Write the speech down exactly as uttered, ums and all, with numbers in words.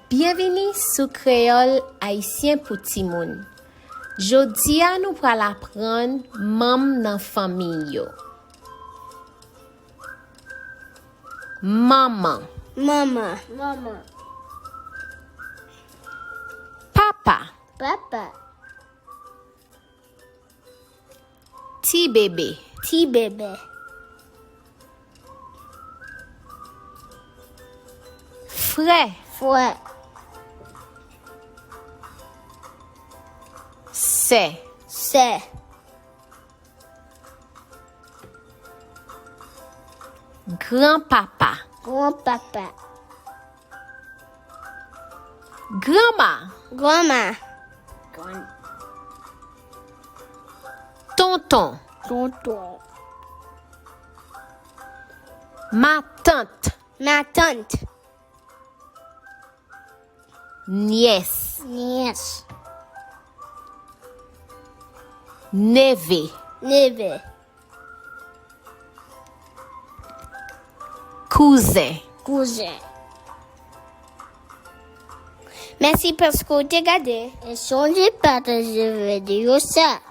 Byenvini sou Kreyòl Ayisyen pou Timoun. Jodi a, nou pral aprann manm nan fanmi yo. Manman. Manman. Manman. Papa. Papa. Ti bebe. Ti bebe. Frè. Frè. Sè. Sè. Granpapa. Granpapa. Granma. Granma. Tonton. Tonton. Matant. Matant. Nyès. Nyès. Neve. Neve. Kouzen. Kouzen. Mèsi paske w te gade. E sonje pataje videyo sa.